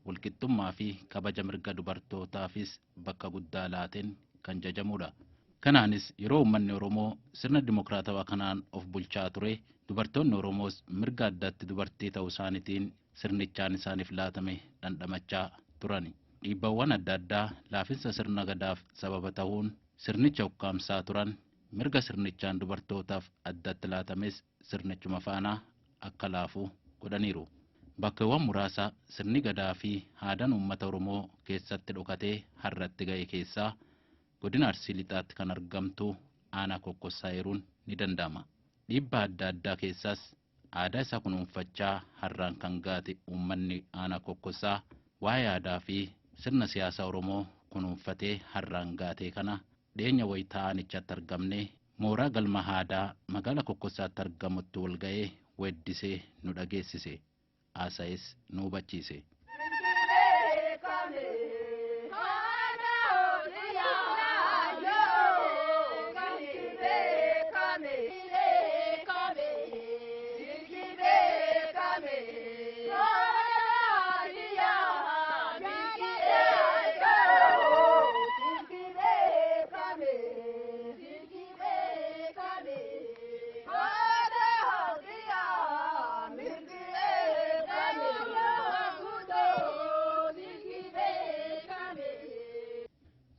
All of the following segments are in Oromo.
walqixxummaa fi kabaja mirga dubartootaafis bakka guddaa laateen kan jajamudha. Kanaanis yeroo uummanni Oromoo sirna dimokiraatawaa kanaan of bulchaa ture, dubartoonni Oromoos mirga addaatti dubartii ta'uu isaaniitiin sirnichaan isaaniif laatame dhandhamachaa turani. Dhiibbawwan adda addaa laafinsa sirna gadaaf sababa ta'uun sirnicha ukkaamsaa turan, mirga sirnichaan dubartootaaf addatti laatames sirnichuma faana akka laafu godhaniiru. Bakkeewwan muraasa sirni gadaa fi aadaan uummata Oromoo keessatti dhokatee har'atti ga'e keessaa godina Arsii Lixaatti kan argamtu aanaa Kokkossaa eeruun ni danda'ama. Dhiibbaa adda addaa keessaas aadaa isaa kunuunfachaa har'aan kan gaate uummanni aanaa Kokkossaa waa'ee aadaa fi sirna siyaasa Oromoo kunuunfatee har'aan gaatee kana dhiyeenya wayitaa aanichatti argamne mooraa galma aadaa magaalaa Kokkossaatti argamutti wal ga'ee weeddisee nu dhageessise. Haasa'es nu hubachiise.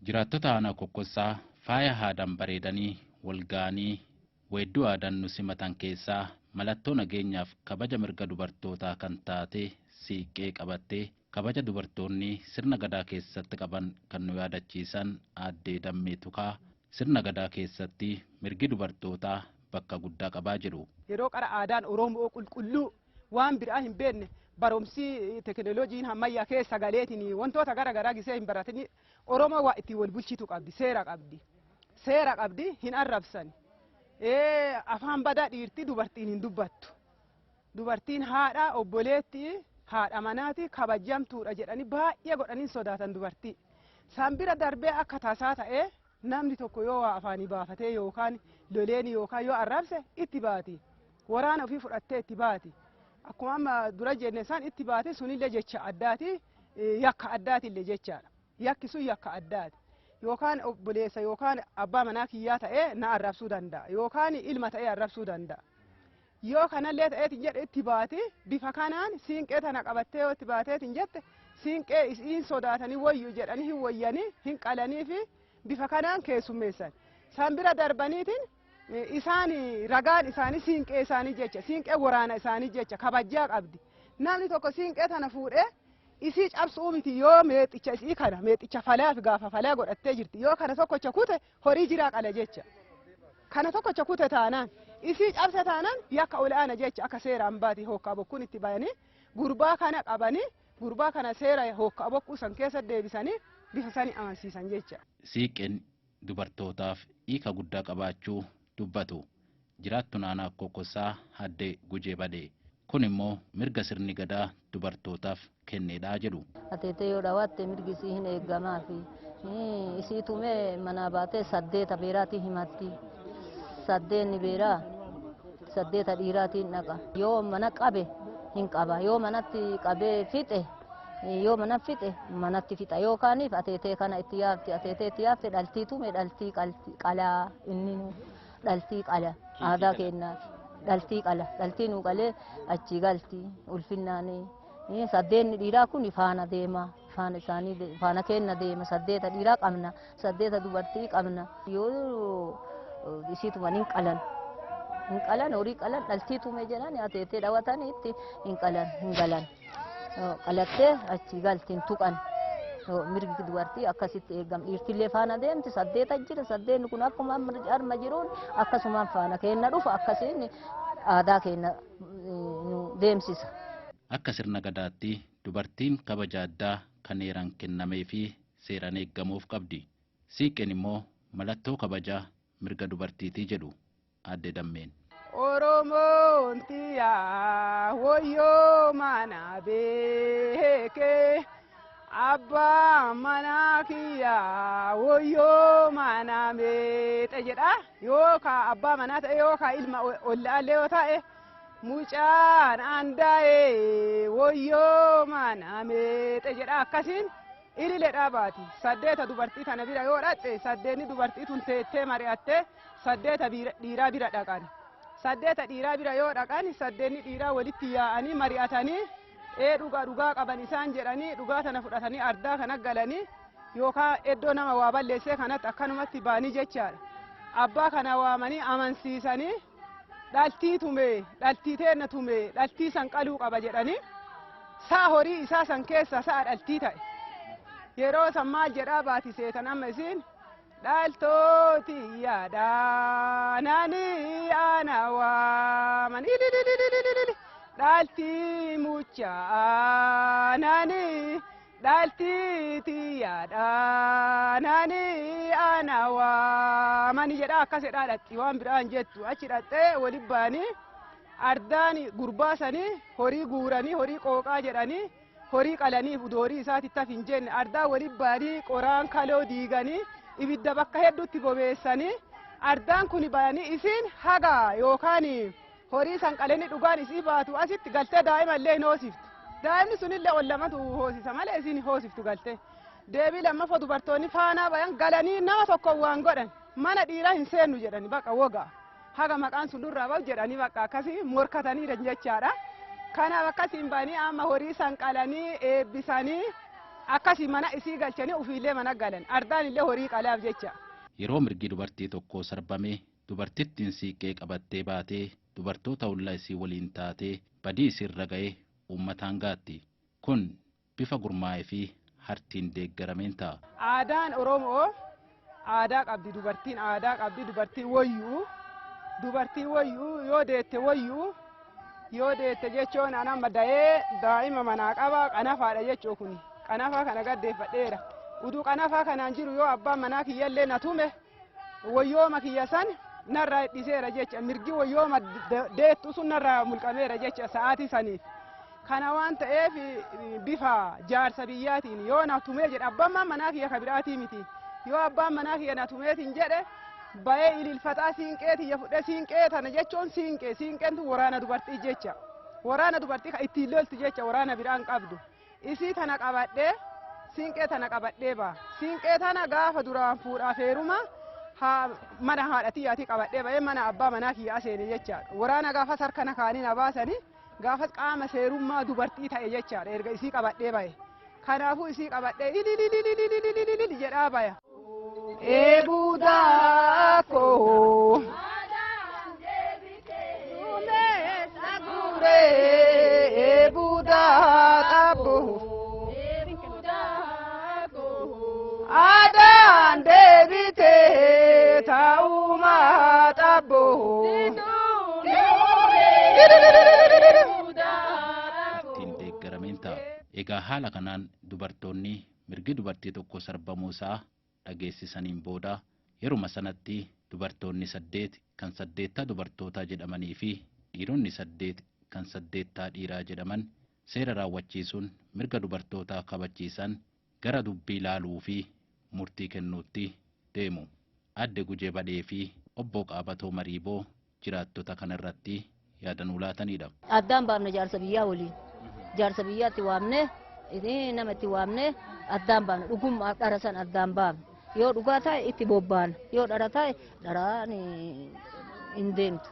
Jiraattota aanaa Kokkossaa faaya aadaan bareedanii wal ga'anii weedduu aadaan nu simatan keessaa mallattoo nageenyaaf kabaja mirga dubartootaa kan taate siiqqee qabattee kabaja dubartoonni sirna gadaa keessatti qaban kan nu yaadachiisan aaddee Dammee Tukaa sirna gadaa keessatti mirgi dubartootaa bakka guddaa qabaa jiru. Yeroo qara aadaan Oromoo qulqulluu waan biraa hin beekne barumsi teekinooloojiin ammayyaa keessa galeetiin wantoota gara garaa gisee hin baratini Oromoo waa ittiin wal bulchitu qabdi, seera qabdi. Seera qabdi hin arrabsan. Afaan badaa dhiirti dubartiin hin dubbattu. Dubartiin haadha obboleetti haadha manaati kabajamtuudha jedhanii baay'ee godhanii sodaatan dubartii. San bira darbee akka tasaa ta'ee namni tokko yoo waa afaanii baafatee yookaan loleen yookaan yoo arrabse itti baati. Waraana ofii fudhattee itti baati. Akkuma amma dura jenne san itti baate sunillee jecha addaati, yakka addaatillee jechaadha. Yakki sun yakka addaati. Yookaan obboleessa yookaan abbaa manaa kiyyaa ta'ee na arrabsuu danda'a. Yookaan ilma ta'ee arrabsuu danda'a. Yoo kanallee ta'eetiin jedhe itti baate bifa kanaan siinqee tana qabattee yoo itti baateetiin jette siinqee isiin sodaatanii wayyu jedhanii hin wayyanii hin qalanii fi bifa kanaan keessummeessan. San bira darbaniitiin isaan ragaan isaanii siinqee isaanii jecha, siinqee waraana isaanii jecha kabajaa qabdi. Namni tokko siinqee tana fuudhee isii cabsuu miti yoo meexicha isii kana meexicha falaa fi gaafa falaa godhattee jirti yoo kana tokkocha kute horii jiraa qala jecha. Kana tokkocha kute taanaan isii cabse taanaan yakka ol'aana jecha akka seeraan baati hookkaa bokkuun itti bayanii gurbaa kana qabanii gurbaa kana seera hookkaa bokkuu san keessa deebisanii bifa sanii amansiisan jecha. Siiqqeen dubartootaaf hiika guddaa qabaachuu dubbatu. Jiraattuun aanaa Kokkossaa Addee Gujee Badee. Kun immoo mirga sirni gadaa dubartootaaf kenneedha jedhu. Ateetee yoo dhawaatte mirgi isii hin eeggamaafi. Isii tumee manaa baatee saddeeta beeraatiin himatti. Saddeenni beeraa saddeeta dhiiraatiin dhaqa. Yoo mana qabe hin qaba. Yoo manatti qabee fixe yoo mana fixe manatti fixa. Yookaaniif ateetee kana itti yaafti. Ateetee itti yaafte dhaltii tume dhaltii qalaa inni dhaltii qala aadaa kennaati. Dhaltii qala dhaltii nu qalee achi galti ulfinnaanii. Saddeenni dhiiraa kun faana deema. Faana isaanii faana kenna deema. Saddeeta dhiiraa qabna. Saddeeta dubartii qabna. Yoo isii tuman hin qalan. Hin qalan horii qalan dhaltii tume jedhan ateetee dhawatanii itti hin qalan hin galan. Qalattee achi galti hin tuqan. Mirgi dubartii akkasitti eegam. Dhiirtillee faana deemti saddeeta jira. Saddeenni kun akkuma arma jiruun akkasumaan faana kenna dhufa akkasiin aadaa kenna nu deemsisa. Akka sirna gadaatti dubartiin kabaja addaa kan heeraan kennamee fi seeraan eeggamuuf qabdi. Siiqqeen immoo mallattoo kabajaa mirga dubartiitii jedhu Aadde Dammeen. Oromoon tiyyaa wayyoo mana beekee abbaa manaa kiyyaa wayyoo mana meexe jedha. Yookaan abbaa manaa ta'e yookaan ilma ollaallee yoo ta'e Mucaan andaa'ee woyyoo mana meexe jedha akkasiin ililedhaa baati. 8 dubartii tana bira yoo dhaqxe 8 dubartii tun teettee mari'attee 8 dhiiraa bira dhaqan. 8 dhiiraa bira yoo dhaqan 8 dhiiraa walitti yaa'anii mari'atanii dhugaa dhugaa qaban isaan jedhanii dhugaa tana fudhatanii ardaa kana galanii yookaan iddoo nama waa balleessee kanatti akkanumatti baanii jechaadha. Abbaa kana waamanii amansiisanii dhaltii tume dhaltii teenna tume dhaltii san qaluu qaba jedhanii sa'a horii isaa san keessa sa'a dhaltii ta'e. Yeroo san maal jedhaa baati seetan amma isiin dhaltooti yaadaananii ana waaman ilililililili dhaltii muchaananii dhaltiiti yaadaananii ana waamani jedha akkas jedhaa dhaqxi waan biraan jettu achi dhaqxee waliin baanii ardaan gurbaa sanii horii guuranii horii qooqaa jedhanii horii qalanii horii isaatti taf hin jenne ardaa waliin baanii qoraan kaloo diiganii ibidda bakka hedduutti bobeessanii ardaan kun baanii isiin haga yookaan horii san qalanii dhugaan isii baatu asitti galtee daa'ima illee hin hoosiftu. Daa'imni sunillee ol lamatu hoosisa malee isiin hoosiftu galtee. Deebii lammaffaa dubartoonni faanaa bayan galanii nama tokko waan godhan mana dhiiraa hin seennu jedhani bakka wogaa haga maqaan sun durraa bahu jedhanii bakka akkasii morkatanii jechaadha. Kanaaf akkasiin baanii amma horii san qalanii eebbisanii akkasii mana isii galchanii ofiillee mana galan ardaan illee horii qalaaf jecha. Yeroo mirgi dubartii tokkoo sarbame dubartittiin siiqqee qabattee baatee dubartoota ollaa isii waliin taatee badii isiirra ga'e uummataan gaatti. Kun bifa gurmaa'ee fi hartiin deeggarameen ta'a. Aadaan Oromoo aadaa qabdi dubartiin aadaa qabdi dubartiin wayyuu dubartiin wayyuu yoo deette wayyuu yoo deette jechuun an amma da'ee daa'ima manaa qaba qanafaadha jechuu kun qanafaa kana gaddeeffadheera. Uduu qanafaa kanaan jiru yoo abbaan manaa kiyyallee na tume wayyooma kiyya san narraa hidhiseera jecha mirgi wayyooma deettu sun narraa mulqameera jecha sa'aatii saniif. Kana waan ta'eef bifa jaarsa biyyaatiin yoo na tumee jedhe abbaan manaa kiyya ka biraatii miti yoo abbaan manaa kiyya na tumeetiin jedhe bayee ililfataa siinqee tiyya fudhee siinqee tana jechuun siinqee siinqeen tun waraana dubartii jecha waraana dubartii ka ittiin loltu jecha waraana biraan qabdu isii tana qabadhee siinqee tana qabadhee ba'a siinqee tana gaafa duraan fuudhaaf heeruma mana haadha tiyyaatii qabadhee ba'ee mana abbaa manaa kiyyaa seene jechaadha waraana gaafas harka na kaanii na baasanii gaafas qaama seerummaa dubartii ta'e jechaadha erga isii qabadhee ba'e kanaafuu isii qabadhee ilililililililili jedhaa baya. Eebuudaa koo eebuudaa xabboo aadaan deebitee taa'umaa xabboo. Ittiin deeggarameen ta'a. Egaa haala kanaan dubartoonni mirgi dubartii tokko sarbamuu isaa dhageessisaniin booda yeruma sanatti dubartoonni 8 kan 8 dubartootaa jedhamanii fi dhiironni 8 kan 8 dhiiraa jedhaman seera raawwachiisuun mirga dubartootaa kabachiisan gara dubbii ilaaluu fi murtii kennuutti deemu. Adde Gujee Badhee fi obbo Qaabatoo Mariiboo jiraattota kanarratti yaadanuu laatanidha. Addaan baafne jaarsa biyyaa waliin. Jaarsa biyyaatti waamne nama itti waamne addaan baafne dhugummaa dhara san addaan baafne. Yoo dhugaa ta'e itti bobbaana yoo dhara ta'e dharaan hin deemtu.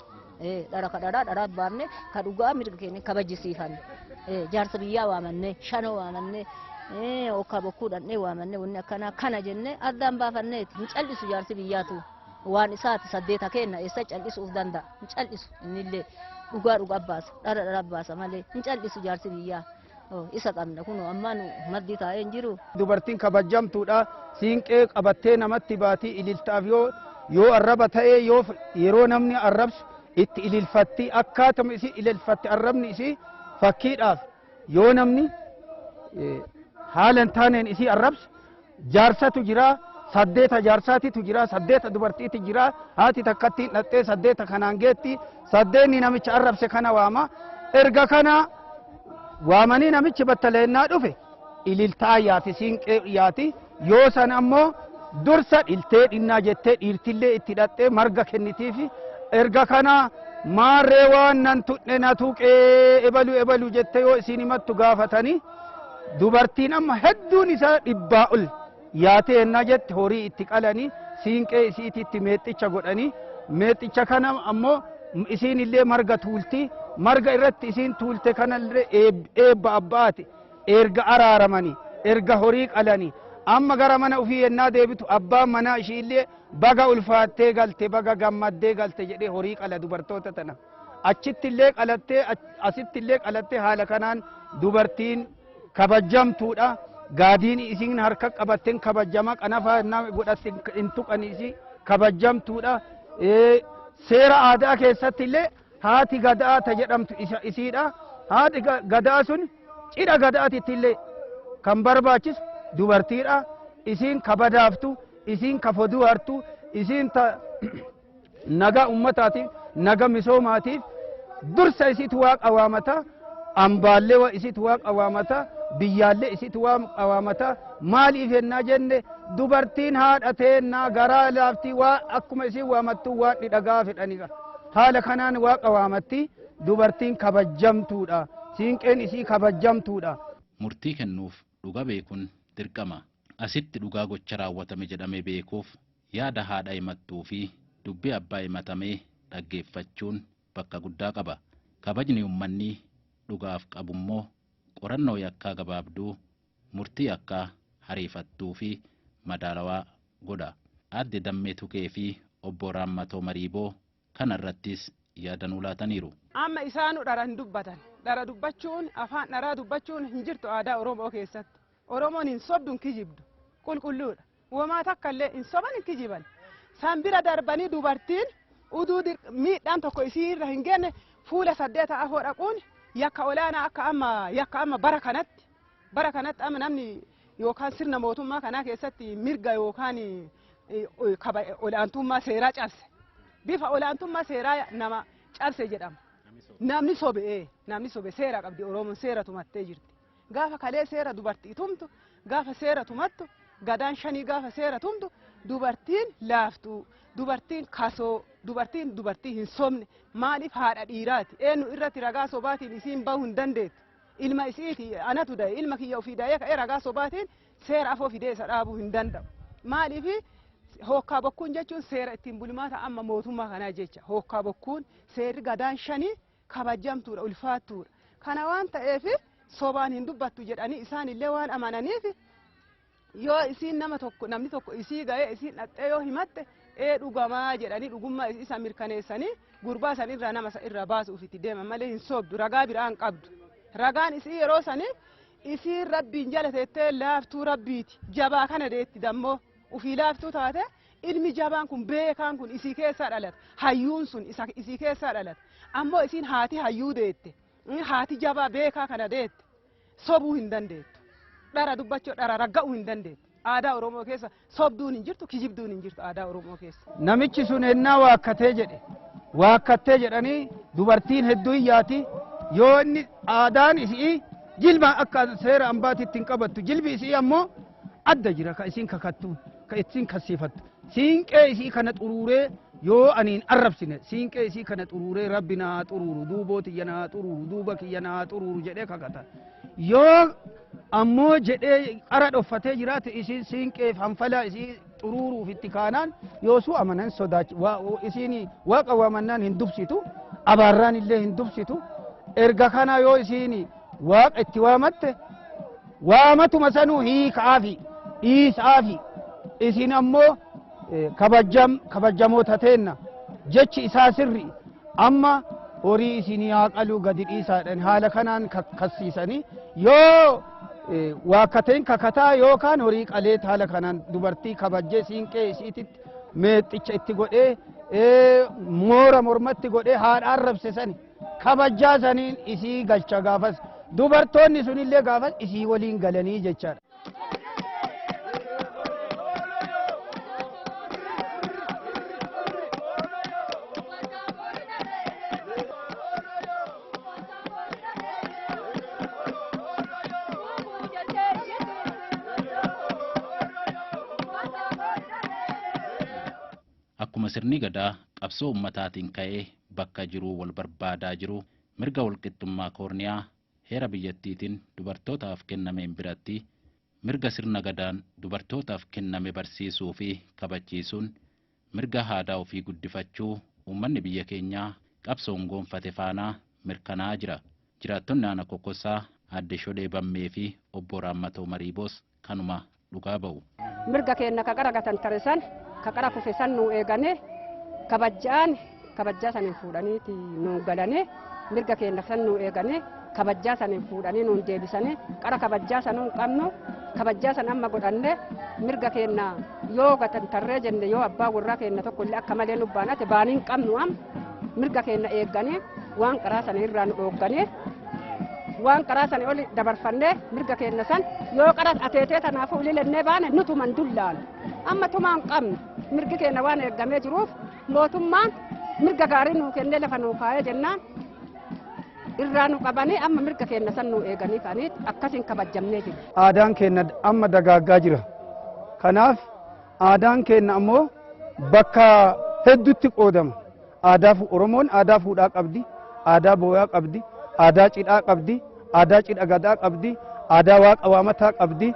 Dhara ka dharaa dharaa baafne ka dhugaa mirga keenya kabajisiifanne. Jaarsa biyyaa waamanne shanoo waamanne okkaa bokkuu dhannee waamanne wanni akkanaa kana jenne addaan baafanneeti hin callisu jaarsi biyyaatu waan isaati 8 kenna eessa callisuuf danda'a hin callisu innillee dhugaa dhugaa baasa dhara dhara baasa malee hin callisu jaarsi biyyaa. Isa qabna kun amma nu maddi taa'ee hin jiru. Dubartiin kabajamtuudha siinqee qabattee namatti baatii ililtaaf yoo arraba ta'ee yoo yeroo namni arrabsu itti ililfatti akkaatuma isii ililfatti arrabni isii fakkiidhaaf yoo namni haala hin taaneen isii arrabsu jaarsatu jira 8 jaarsaatitu jira 8 dubartiitu jira haati takkatti dhattee 8 kanaan geetti 8 namicha arrabse kana waama erga kana waamanii namichi battaleennaa dhufe ililtaa yaati siinqee yaati yoo san ammoo dursa dhiltee dhinnaa jettee dhiirtillee itti dhattee marga kennitiifi erga kana Maarree waan nan tuqne na tuqee ebalu ebalu jette yoo isiin himattu gaafatanii dubartiin amma hedduun isaa 100 ol yaatee ennaa jette horii itti qalanii siinqee isiititti meexxicha godhanii meexxicha kana ammoo isiin illee marga tuulti marga irratti isiin tuulte kanallee eebba abbaati erga araaramanii erga horii qalanii amma gara mana ofii ennaa deebitu abbaan manaa ishii illee baga ulfaattee galte baga gammaddee galte jedhee horii qala dubartoota tana achitti illee qalattee asitti illee qalattee haala kanaan dubartiin kabajamtuudha. Gaadiin isiin harka qabatteen kabajama qanafaa ennaa godhatte hin tuqani isii kabajamtuudha. Seera aadaa keessatti illee haati gadaa ta jedhamtu isiidha. Haati gadaa sun cidha gadaatitti illee kan barbaachisu dubartiidha. Isiin kabadaaftu, isiin kafoduu hartu, isiin ta naga ummataatiif, naga misoomaatiif dursa isiitu waaqa waamata, ambaallee isiitu waaqa waamata, biyyaallee isiitu waaqa waamata. Maaliif yennaa jenne dubartiin haadha teennaa garaa laaftii waa akkuma isiin waamattu waan dhidhagaa fedhaniidha. Haala kanaan waaqa waamatti dubartiin kabajamtuudha. Siinqeen isii kabajamtuudha. Murtii kennuuf dhuga beekuun dirqama. Asitti dhugaa gocha raawwatame jedhamee beekuuf yaada haadha himattuu fi dubbii abbaa himatamee dhaggeeffachuun bakka guddaa qaba. Kabajni uummanni dhugaaf qabummoo qorannoo yakkaa gabaabduu murtii yakkaa hariifattuu fi madaalawaa godha. Aadde Dammee Tukee fi obbo Raammatoo Mariiboo kanarrattis yaada nuu laataniiru. Amma isaanu dhara hin dubbatan. Dhara dubbachuun afaan dharaa dubbachuun hin jirtu aadaa Oromoo keessatti. Oromoon hin sobdu hin kijibdu. Qulqulluudha. Womaa takka illee hin soban hin kijiban. San bira darbanii dubartiin uduu miidhaan tokko isii irra hin geenye fuula 8 afoo dhaquun yakka olaanaa akka amma yakka amma bara kanatti amma namni yookaan sirna mootummaa kanaa keessatti mirga yookaan olaantummaa seeraa cabse. Bifa olaantummaa seeraa nama cabse jedhama. Namni sobe seera qabdi Oromoon seera tumattee jirti. Gaafa kalee seera dubartii tumtu, gaafa seera tumattu, gadaan 5 gaafa seera tumtu dubartiin laaftuu, dubartiin kasoo, dubartiin dubartii hin sobne maaliif haadha dhiiraati? Eenyu irratti ragaa sobaatiin isiin bahuu hin dandeettu. Ilma isiiti anatu da'e, ilma kiyya ofii da'ee ka'ee ragaa sobaatiin seera afoo fidee isa dhaabuu hin danda'u. Maaliif hookkaa bokkuun jechuun seera ittiin bulmaata amma mootummaa kanaa jecha. Hookkaa bokkuun seerri gadaan 5 kabajamtuudha, ulfaattuudha. Kana waan ta'eef sobaan hin dubbattu jedhanii isaan illee waan amananiif yoo isiin nama tokko namni tokko isii ga'ee isiin dhaxxee yoo himatte dhugamaa jedhanii dhugummaa isa mirkaneessanii gurbaa san irraa nama irraa baasuuf itti deeman malee hin sobdu. Ragaa biraa hin qabdu. Ragaan isii yeroo sanii isiin rabbiin jala teettee laaftuu rabbiiti. Jabaa kana deetti dammoo ufii laaftuu taate ilmi jabaan kun beekaan kun isii keessaa dhalata. Hayyuun sun isii keessaa dhalata. Ammoo isiin haati hayyuu deette. Haati jabaa beekaa kana deette. Sobuu hin dandeettu. Dhara dubbachuu dhara ragga'uu hin dandeettu. Aadaa Oromoo keessa sobduun hin jirtu, kijibduun hin jirtu aadaa Oromoo keessa. Namichi sun ennaa waakkatee jedhe. Waakkattee jedhanii dubartiin hedduu hiyyaati. Yoo inni aadaan isii jilba akka seera ambaatitti hin qabattu. Jilbi isii ammoo adda jira ka isiin kakattu, ka isiin kasiifattu. Siinqee isii kana xuruuree yoo ani hin arrabsine siinqee isii kana xuruuree rabbi naa xuruuru, duuboo tiyya naa xuruuru, duuba kiyya naa xuruuru jedhee kakata. Yoo ammoo jedhee qara dhoffatee jiraate isiin siinqeef hanfalaa isii xuruuruuf itti kaanaan yoosuu amanan sodaachi isiin waaqa waamannaan hin dubsitu, abaarraan illee hin dubsitu. Erga kana yoo isiin waaqa itti waamatte waamatuma sanuu hiikaafi dhiisaafi isiin ammoo kabajamoota teenna jechi isaa sirri amma horii isinii haa qaluu gadi dhiisaadhaan haala kanaan kassiisanii yoo waakkateen kakataa yookaan horii qalee haala kanaan dubartii kabajjee siinqee isiititti meexxicha itti godhee moora mormatti godhee haadha arrabse sani kabajjaa saniin isii galcha gaafas dubartoonni sunillee gaafas isii waliin galanii jechaadha. Akkuma sirni gadaa qabsoo ummataatiin ka'ee bakka jiruu wal barbaadaa jiru mirga walqixxummaa koorniyaa heera biyyattiitiin dubartootaaf kennameen biratti mirga sirna gadaan dubartootaaf kenname barsiisuu fi kabachiisuun mirga aadaa ofii guddifachuu uummanni biyya keenyaa qabsoon goonfate faanaa mirkanaa'aa jira. Jiraattonni aanaa Kokkosaa Aadde Shodhee Bammee fi Obbo Raammatoo Mariiboos kanuma dhugaa ba'u. Mirga keenya ka qara gatan taresan ka qara kufe san nu eegane kabajjaan kabajjaa saniin fuudhaniiti nu galane mirga keenya san nu eegane kabajjaa saniin fuudhanii nuun deebisane qara kabajjaa sanuu hin qabnu kabajjaa san amma godhanne mirga keenya yoo gatan tarree jenne yoo abbaa warraa keenya tokko illee akka malee nu baanate baanii hin qabnu am mirga keenya eeggane waan qaraa sana irraa nu dhooggane waan qaraa sana oli dabarfannee mirga keenya san yoo qara ateetee tanaafuu ililennee baane nu tuman dullaan amma tumaan qabnu mirgi keenya waan eeggamee jiruuf mootummaan mirga gaarii nuu kennee lafa nuu kaayee jennaan irraa nu qabanii amma mirga keenya san nuu eeganii ka'anii akkasiin kabajjamnee jiru. Aadaan keenya amma dagaaggaa jira. Kanaaf aadaan keenya ammoo bakka hedduutti qoodama. Aadaa Oromoon aadaa fuudhaa qabdi, aadaa booyaa qabdi, aadaa cidhaa qabdi, aadaa cidha gadaa qabdi, aadaa waaqa waamataa qabdi,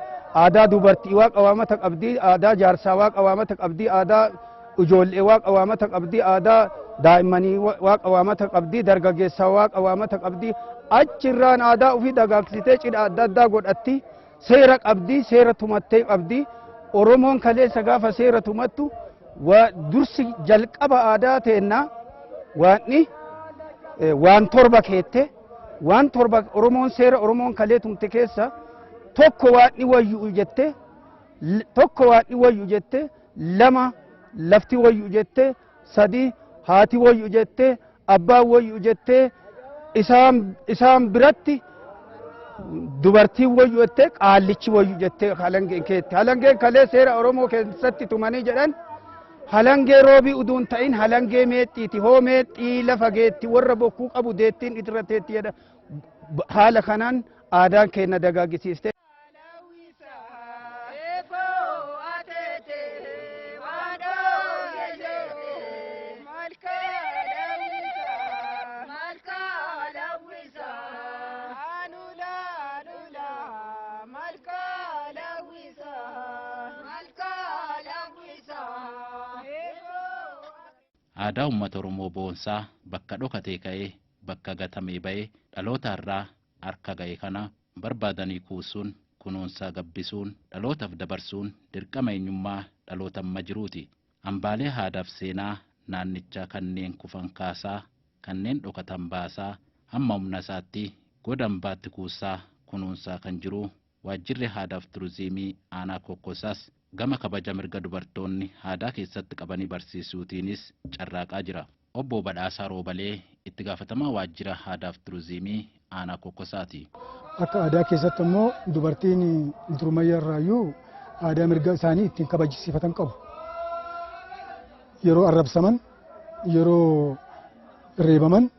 aadaa dubartii waaqa waamata qabdi, aadaa jaarsaa waaqa waamata qabdi, aadaa ijoollee waaqa waamata qabdi, aadaa daa'immanii waaqa waamata qabdi, dargaggeessaa waaqa waamata qabdi. Achirraan aadaa ofii dagaagsitee cidha adda addaa godhatti seera qabdi, seera tumattee qabdi. Oromoon kaleessa gaafa seera tumattu dursi jalqaba aadaa teennaa waanni waan torba keette waan torba Oromoon seera Oromoon kalee tumte keessa tokko waanni wayyu jette tokko waanni wayyu jette lama lafti wayyu jette sadi haati wayyu jette abbaan wayyu jette isaan biratti dubartiin wayyu jette qaallichi wayyu jette halangeen keette halangeen kalee seera Oromoo keessatti tumanii jedhan halangee roobii uduun ta'in halangee meexxiiti hoo meexxii lafa geetti warra bokkuu qabu deettiin irra teetti jedha haala kanaan aadaan keenya dagaagisiiste. Aadaa uummata Oromoo boonsaa bakka dhokatee ka'ee bakka gatamee ba'ee dhaloota irraa harka ga'e kana barbaadanii kuusuun kunuunsaa gabbisuun dhalootaaf dabarsuun dirqama eenyummaa dhaloota amma jiruuti. Hambaalee aadaaf seenaa naannichaa kanneen kufan kaasaa kanneen dhokatan baasaa hamma humna isaatti goda hambaatti kuusaa kunuunsaa kan jiru waajjirri aadaaf turizimii aanaa Kokkosaas gama kabaja mirga dubartoonni aadaa keessatti qabanii barsiisuutiinis carraaqaa jira. Obbo Badhaasaa Roobalee itti gaafatamaa waajjira aadaaf turizimii aanaa Kokkosaati. Akka aadaa keessatti immoo dubartiin durmayyaa irraayyuu aadaa mirga isaanii ittiin kabajisiifatan qabu. Yeroo arrabsaman, yeroo reebaman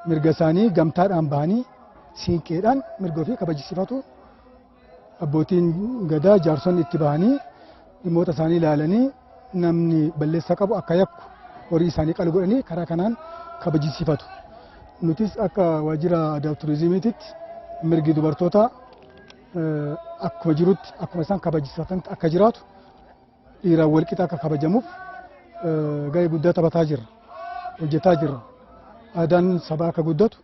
mirga isaanii gamtaadhaan bahanii siinqeedhaan mirga ofii kabajisiifatu. Abbootiin gadaa jaarsonni itti bahanii dhimmoota isaanii ilaalanii namni balleessaa qabu akka yakku horii isaanii qalu godhanii karaa kanaan kabajisiifatu. Nutis akka waajjira aadaa turizimiititti mirgi dubartootaa akkuma jirutti akkuma isaan kabajisiifatan akka jiraatu dhiiraan walqixa akka kabajamuuf gahee guddaa taphataa jirra, hojjetaa jirra. Aadaan sabaa akka guddatu,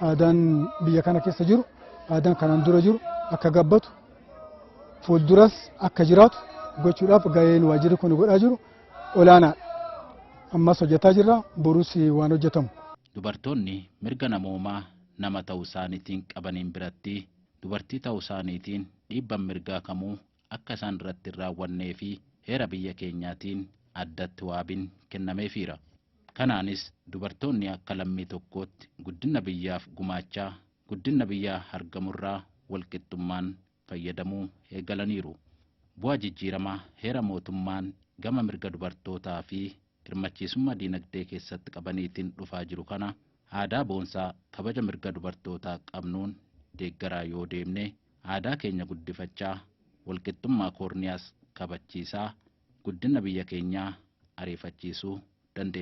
aadaan biyya kana keessa jiru, aadaan kanaan dura jiru akka gabbatu fuulduras akka jiraatu gochuudhaaf gaheen waajjirri kun godhaa jiru olaanaadha. Ammas hojjetaa jirra, borus waan hojjetamu. Dubartoonni mirga namoomaa nama ta'uu isaaniitiin qabaniin biratti dubartii ta'uu isaaniitiin dhiibban mirgaa kamuu akka isaan irratti hin raawwannee fi heera biyya keenyaatiin addatti waabiin kennameefiira. Kanaanis dubartoonni akka lammii tokkootti guddina biyyaaf gumaachaa guddina biyyaa argamurraa walqixxummaan fayyadamuu eegalaniiru. Bu'aa jijjiiramaa heera mootummaan gama mirga dubartootaa fi hirmachiisummaa diinagdee keessatti qabaniitiin dhufaa jiru kana aadaa boonsaa kabaja mirga dubartootaa qabnuun deeggaraa yoo deemne aadaa keenya guddifachaa walqixxummaa koorniyaas kabachiisaa guddina biyya keenyaa ariifachiisuu dandeenya.